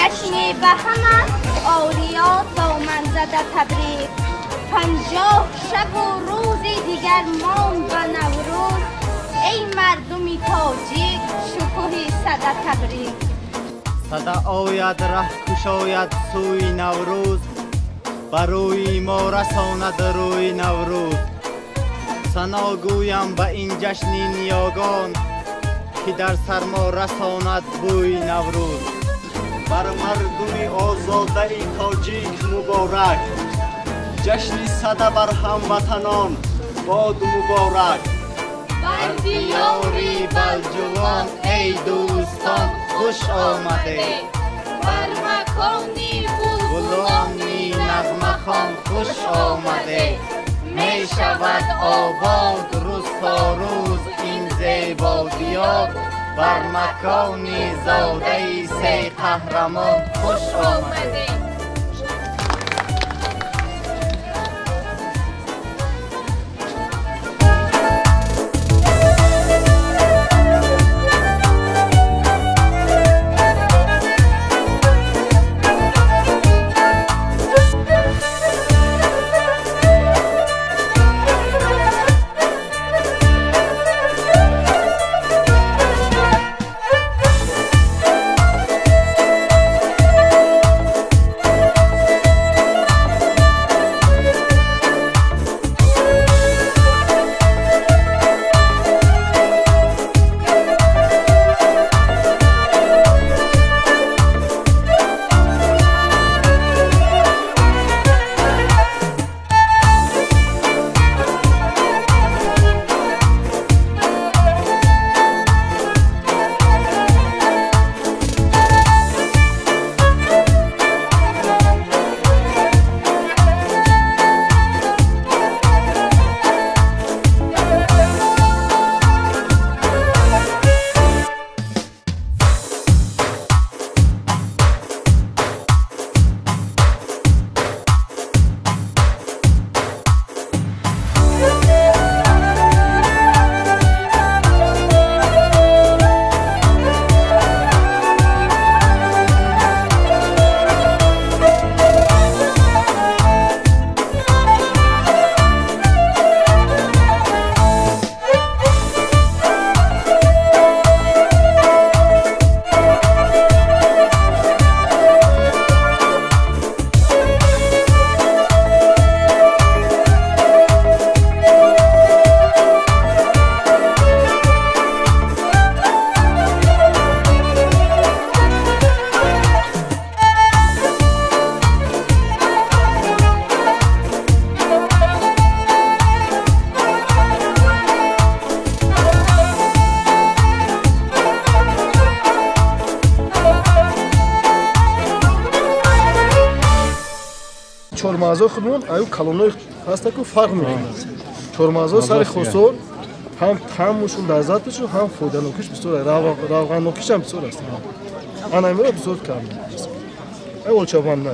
Ҷашни ба ҳама ориёт доманзада табрик. 50 шабу рӯзи дигар монд ба Наврӯз. Эй мардуми тоҷик, шукӯҳи сада табрик. Сада ояд, раҳ кушояд сӯи Наврӯз, ба рӯи мо расонад рӯи Наврӯз. Сано гӯям ба ин ҷашни ниёгон, ки дар сармо расонад бӯи Наврӯз. Бар мардуми озодаи тоҷик муборак, ҷашни сада бар ҳамватанон бод муборак. Бар диёри Балҷувон эй дӯстон хуш омадед, бар макони булбулони нағмахон хуш омадед. Мешавад обод рӯз то рӯз ин зебо диёр, бар макони зодаи се қаҳрамон хуш омадед. Чормағзои худмон аю калонои ҳаста ку фарқ мекунад. Чормағзо сари хосор ҳам таъмушун, лаззаташун, ҳам фоиданокиш бисёр, равғаннокишам бисёр аст. Ана имро бисёр кардем. Ай олчабан на.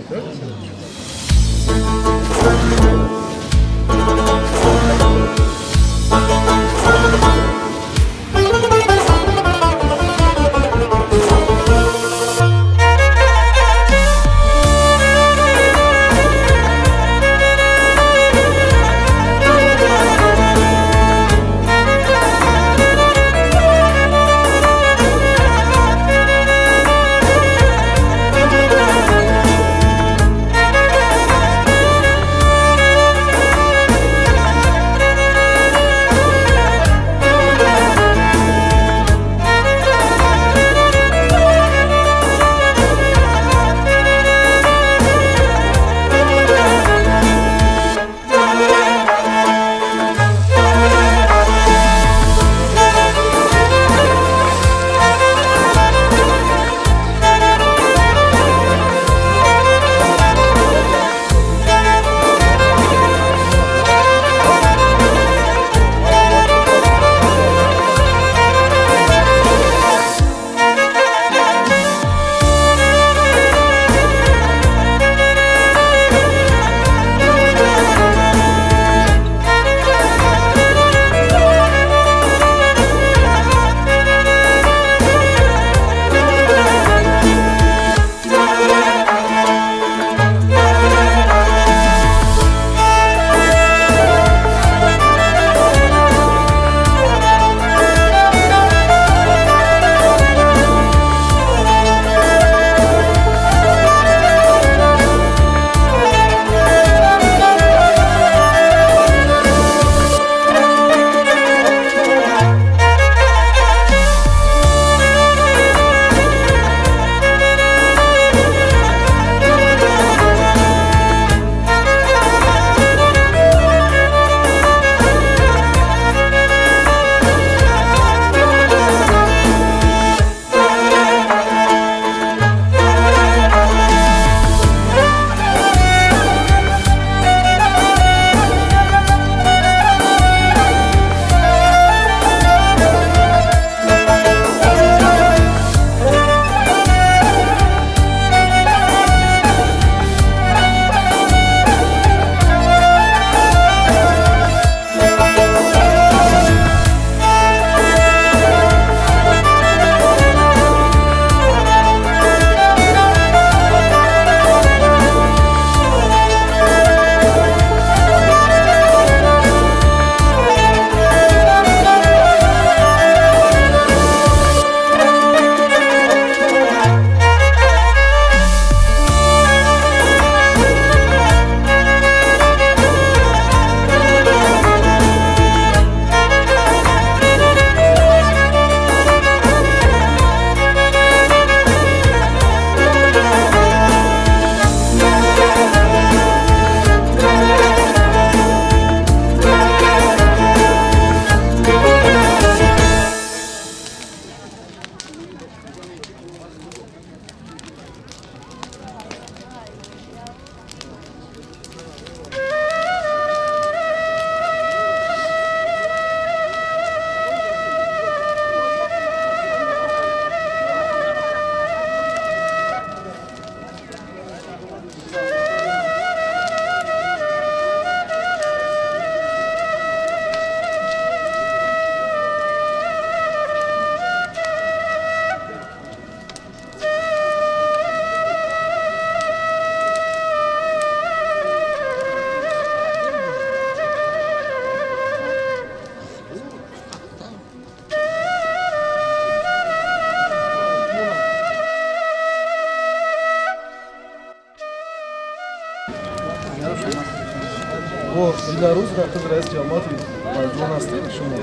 ҳозир худ раиси ҷамоати Балҷувон ҳастед шумо.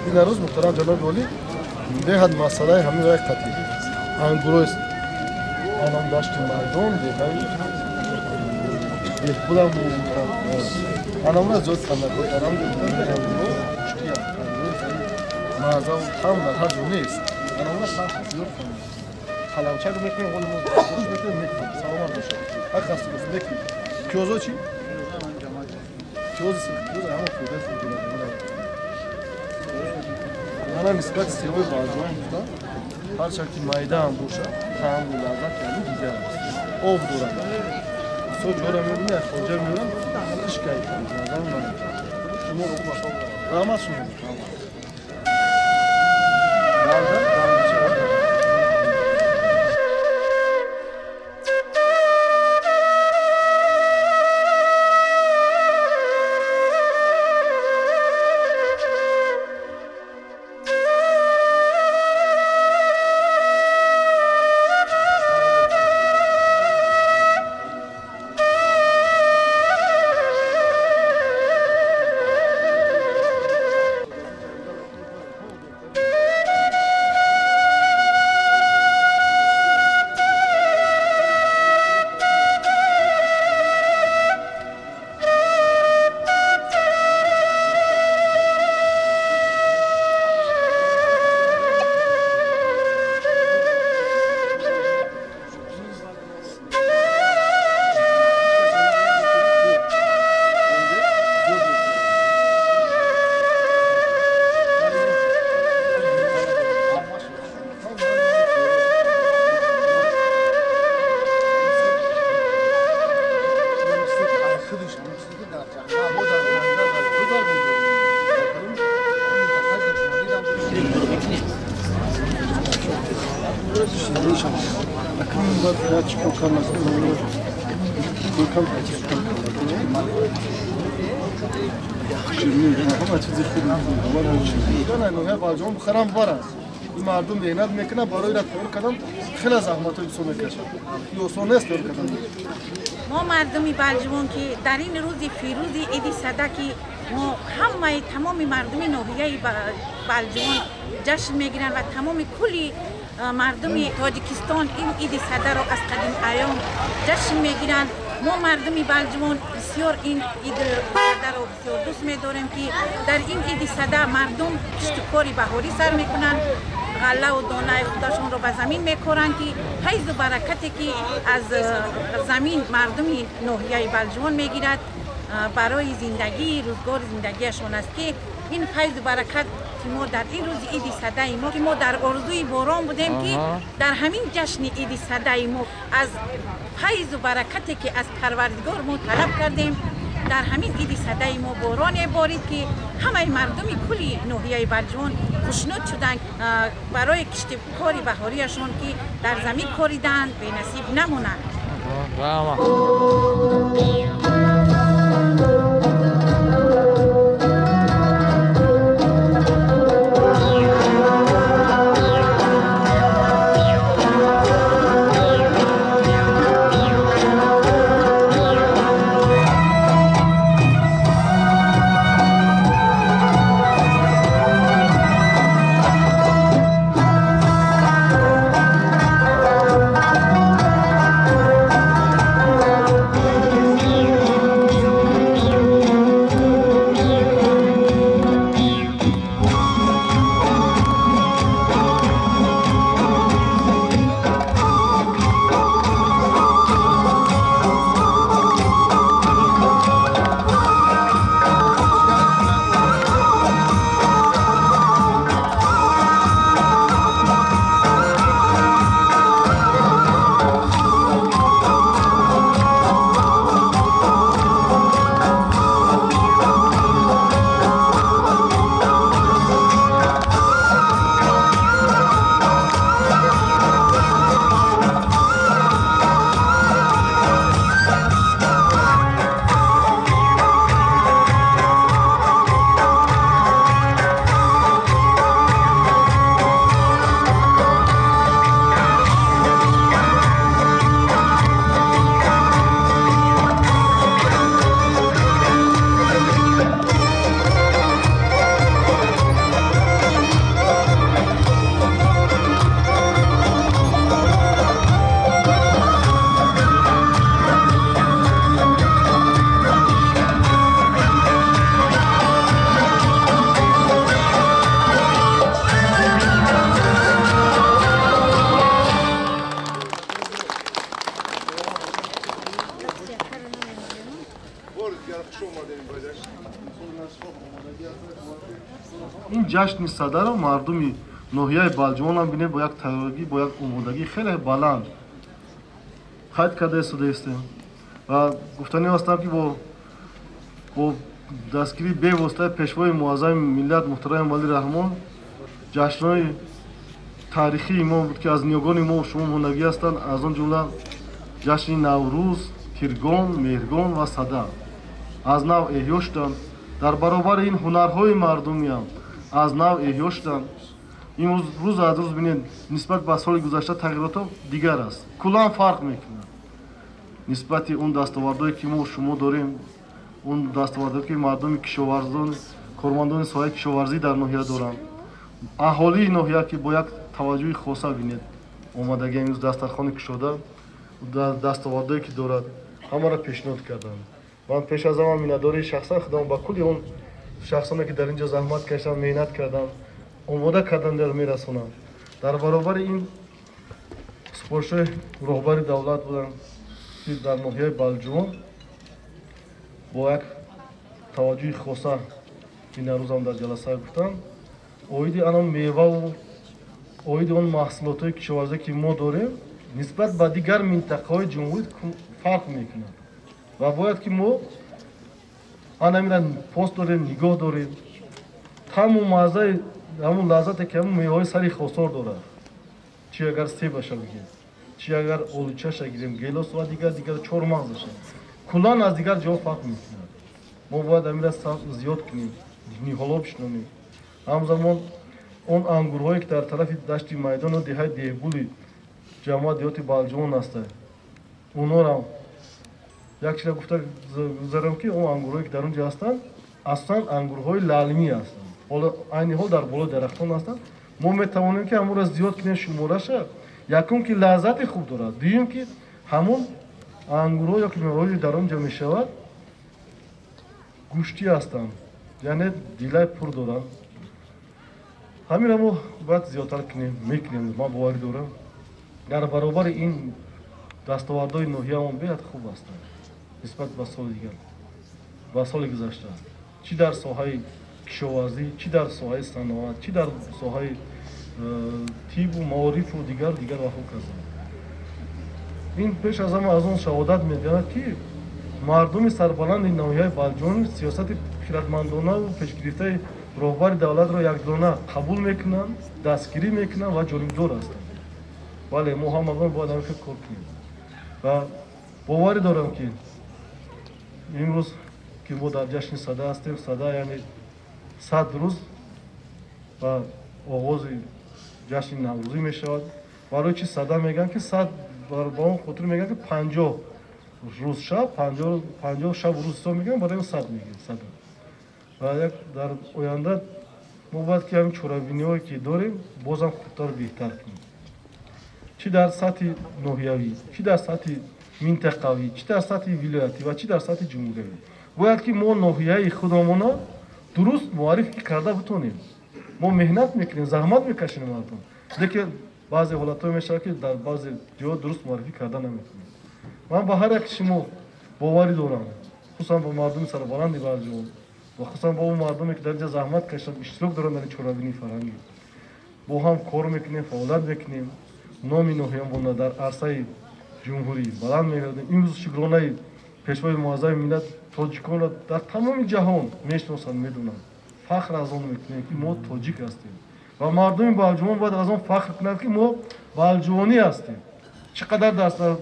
Ин рӯз муҳтарам ҷаноби олӣ беҳад масъалаи ҳамин як қатъӣ. Ангурои анам дашти мардон деҳаи беҳбудам анамра зиёд кандако дарам мазаву там дар ҳар ҷо нест. Анамра сахт зиёд канда. Қаламчак мекунем, ҳоли мо хуш мекунем, мекунем. Саломат бошад. Ҳар хаста бошад, мекунем. Пиёзо чӣ? Пиёзи пиёз ҳама фоидаи хуб дорад. Мана нисбати севои Балҷувон гуфтам, ҳарчанд ки майда ҳам бошад, таъму лаззат яъне дигар аст. Об дорад. Бисёр ҷоро мебинӣ, аз хориҷа меоранд, ҳеч кайф назар намекунад. Шумо раҳмат шумо. Ин мардум меҳнат мекунад, барои ра тайёр кардан хеле заҳматҳои бисёр мекашад. Ин осон нест тайёр кардан. Мо мардуми Балҷувон ки дар ин рӯзи фирӯзи иди сада ки мо ҳамаи тамоми мардуми ноҳияи Балҷувон ҷашн мегиранд ва тамоми кулли мардуми Тоҷикистон ин иди садаро аз қадим айём ҷашн мегиранд. Мо мардуми Балҷувон бисёр ин иди садаро бисёр дӯст медорем ки дар ин иди сада мардум киштукори баҳорӣ сар мекунанд, ғаллаву донаи худашонро ба замин мекоранд ки файзу баракате ки аз замин мардуми ноҳияи Балҷувон мегирад барои зиндагии рӯзгори зиндагиашон аст ки ин файзу баракат ки мо дар ин рӯзи иди садаи мо ки мо дар орзуи борон будем ки дар ҳамин ҷашни иди садаи мо аз файзу баракате ки аз Парвардигор мо талаб кардем дар ҳамин иди садаи мо бороне борид ки ҳамаи мардуми кулли ноҳияи Балҷувон хушнуд шуданд барои киштикори баҳориашон ки дар замин кориданд бенасиб намонанд. Thank you. ҷашни Садаро мардуми ноҳияи Балҷувон ҳам бинед бо як тайёргӣ, бо як омодагӣ хеле баланд қайд карда истодаистем. Ва гуфтанӣ ҳастам, ки бо дастгирии бевоситаи пешвои муаззами миллат муҳтарами Эмомалӣ Раҳмон ҷашнҳои таърихии мо буд, ки аз ниёгони мо шумо мондагӣ ҳастанд, аз он ҷумла ҷашни Наврӯз, Тиргон, Меҳргон ва Сада аз нав эҳё шуданд. Дар баробари ин ҳунарҳои мардумиам аз нав эҳё шуданд. Имрӯз рӯз аз рӯз бинед нисбат ба соли гузашта тағйиротҳо дигар аст, куллан фарқ мекунад нисбати он дастовардҳое ки мо шумо дорем, он дастовардҳое ки мардуми кишоварзон, кормандони соҳаи кишоварзӣ дар ноҳия доранд, аҳолии ноҳия ки бо як таваҷҷӯҳи хоса бинед омадагӣ имрӯз дастархони кушода, дастовардҳое ки дорад ҳамаро пешниҳод карданд. Ман пеш аз ҳама миннатдории шахсан худам ба кулли он шахсоне ки дар ин ҷо заҳмат кашиданд, меҳнат карданд, омода карданд, мерасонам. Дар баробари ин супоришҳои роҳбари давлат буданд, ки дар ноҳияи Балҷувон бо як таваҷҷӯҳи хоса ин рӯзам дар ҷаласа гуфтанд, оиди ана меваву оиди он маҳсулотҳои кишоварзие ки мо дорем нисбат ба дигар минтақаҳои ҷумҳурӣ фарқ мекунад ва бояд ки мо анамира пост дорем, нигоҳ дорем. Таму маззаи ҳамун лаззате ки ҳамун меваҳои сари хосор дорад, чи агар себаша бигирем, чи агар олучаша гирем, гелос ва дигар дигар чормағзаша, куллан аз дигар ҷо фарқ мекунад. Мо бояд амира зиёд кунем, ниҳоло бишнонем. Ҳамзамон он ангурҳое ки дар тарафи дашти майдону деҳаи Деҳгули ҷамоат деҳоти Балҷувон ҳастанд, онҳорам як чиза гуфта гузарам, ки он ангурҳое ки дар он ҷо ҳастанд аслан ангурҳои лалмӣ ҳастанд, ҳоло айни ҳол дар болои дарахтон ҳастанд. Мо метавонем ки ҳамонро зиёд кунем шумораша, якум ки лаззати хуб дорад, дуюм ки ҳамон ангурҳо ё ки меваҳое дар он ҷо мешавад гӯштӣ ҳастанд, яъне дилай пур доранд. Ҳаминро мо бояд зиёдтар кунем, мекунем, ман боварӣ дорам. Дар баробари ин дастовардҳои ноҳияамон беҳад хуб ҳастанд нисбат ба соли дигар, ба соли гузашта, чӣ дар соҳаи кишоварзӣ, чӣ дар соҳаи саноат, чӣ дар соҳаи тибу маорифу дигар дигар ва ҳоказо. Ин пеш аз ҳама аз он шаҳодат медиҳад, ки мардуми сарбаланди ноҳияи Балҷувон сиёсати хиратмандонаву пешгирифтаи роҳбари давлатро якдона қабул мекунанд, дастгирӣ мекунанд ва ҷонибдор ҳастанд. Бале, мо ҳамагон бояд ҳамин хел кор кунем ва боварӣ дорам, ки имрӯз ки мо дар ҷашни Сада ҳастем, Сада яъне 100 рӯз ва оғози ҷашни Наврӯзӣ мешавад. Барои чи Сада мегӯянд, ки сад ба он хотир мегӯянд, ки 50 рӯз шаб, 50 шаб рӯз ҳисоб мегӯянд, барои он сад мегӯянд Сада. Ва як дар оянда мо бояд ки ҳамин чорабиниҳое ки дорем бозам хубтару беҳтар кунем, чӣ дар сатҳи ноҳиявӣ, чӣ дар сатҳи минтақавӣ, чӣ дар сатҳи вилоятӣ ва чӣ дар сатҳи ҷумҳуриявӣ. Бояд ки мо ноҳияи худамона дуруст муаррифӣ карда битонем. Мо меҳнат мекунем, заҳмат мекашем мардум, лекин баъзе ҳолатҳое мешавад, ки дар баъзе ҷоҳо дуруст муаррифӣ карда наметавонем. Ман ба ҳар яки шумо боварӣ дорам, хусусан ба мардуми сарбаланди Балҷувон ва хусусан ба он мардуме ки дар инҷа заҳмат кашиданд, иштирок доранд дар ин чорабинии фарҳангӣ. Бо ҳам кор мекунем, фаъолият мекунем, номи ноҳиямонро дар арсаи ҷумҳурӣ баланд мегардем. Имрӯз шукронаи пешвои муаззами миллат тоҷиконро дар тамоми ҷаҳон мешиносанд, медонанд. Фахр аз он мекунем, ки мо тоҷик ҳастем ва мардуми Балҷувон бояд аз он фахр кунанд, ки мо балҷувонӣ ҳастем. Чӣ қадар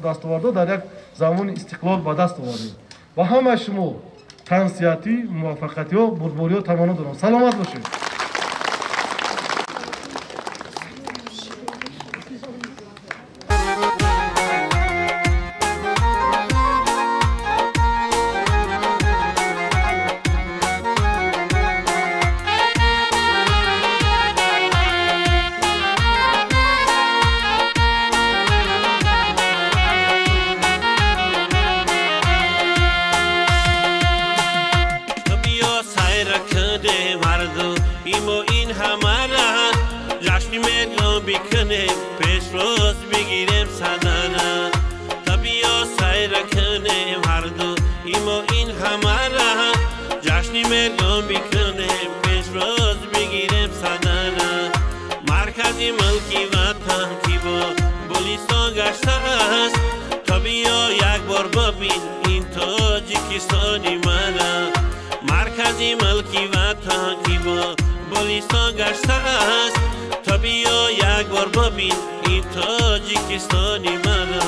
дастовардҳо дар як замони истиқлол ба даст овардем. Ва ҳамаи шумо тансиҳатӣ, муваффақиятиҳо, бурдбориҳо таманно дорам. Саломат бошед. Ҷашни мергон бикунем, пешроз бигирем. Тоҷикистони мана, маркази мулки ватан ки бо гулистон гаштааст, то биё як бор бибин ин Тоҷикистони мана.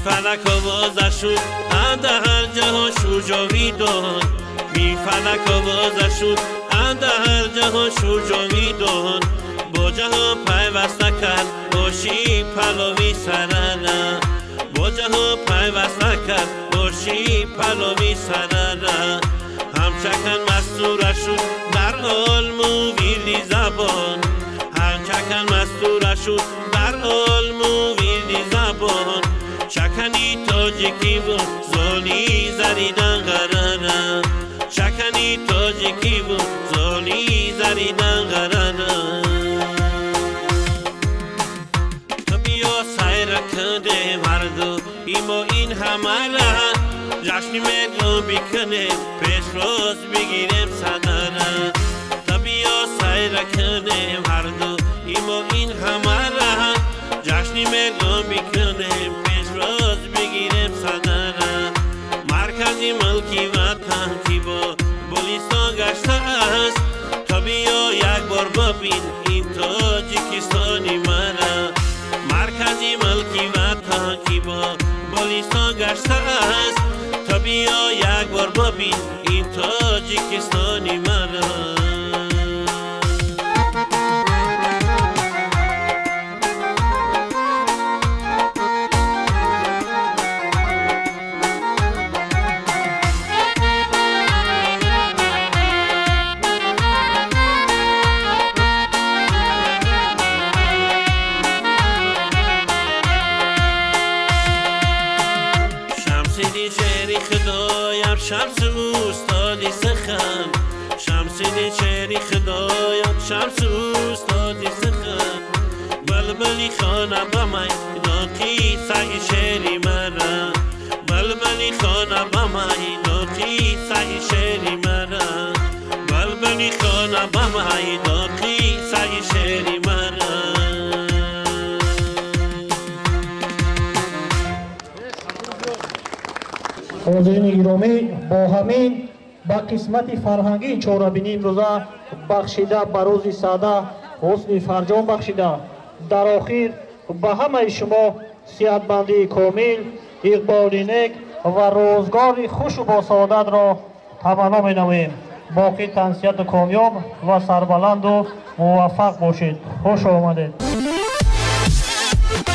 فلک آوازه شد انده هر جهان شجاویدان، بی فلک آوازه شد انده هر جهان شجاویدان، با جهان پیوسته کرد باشی پلاوی سرنه، با جهان پیوسته کرد باشی پلاوی سرنه، همچکن مستوره شد در علم و ویلی زبان، همچکن مستوره شد در علم و ویلی زبان، چکنی تاجیکی و زالی زریدن قراره، چکنی تاجیکی و زالی زریدن قراره. تو بیا سیر کنه مردم ایما این همه را، جشن مردم بکنه پیش روز بگیریم صدره. تو بیا سیر کنه مردم ایما این همه را، جشن مردم بکنه راز بگیریم صدره، مرکزی ملکی وطن کی با گلستان گشته است، تا بیا یک بار ببین این تاجیکستانی مرا، مرکزی ملکی وطن کی با گلستان گشته است، تا بیا یک بار ببین این تاجیکستانی مرا. شمس استادی سخن، شمس شعری خدایم، شمس استادی سخن، بلبلی خانه به میداقی سعی شعری مرا، بلبلی خانه به میداقی سعی شعری مرا، بلبلی خانه به میداقی سعی شعری مرا. ҳозирини гиромӣ, бо ҳамин ба қисмати фарҳангии чорабинӣ имрӯза бахшида ба рӯзи саъда ҳусни фарҷом бахшида, дар охир ба ҳамаи шумо сиҳатмандии комил, иқболи нек ва рӯзгори хушу босаодатро таманно менамоем. Боқӣ тансиҳату комёб ва сарбаланду муваффақ бошед. Хуш омадед. We'll be right back.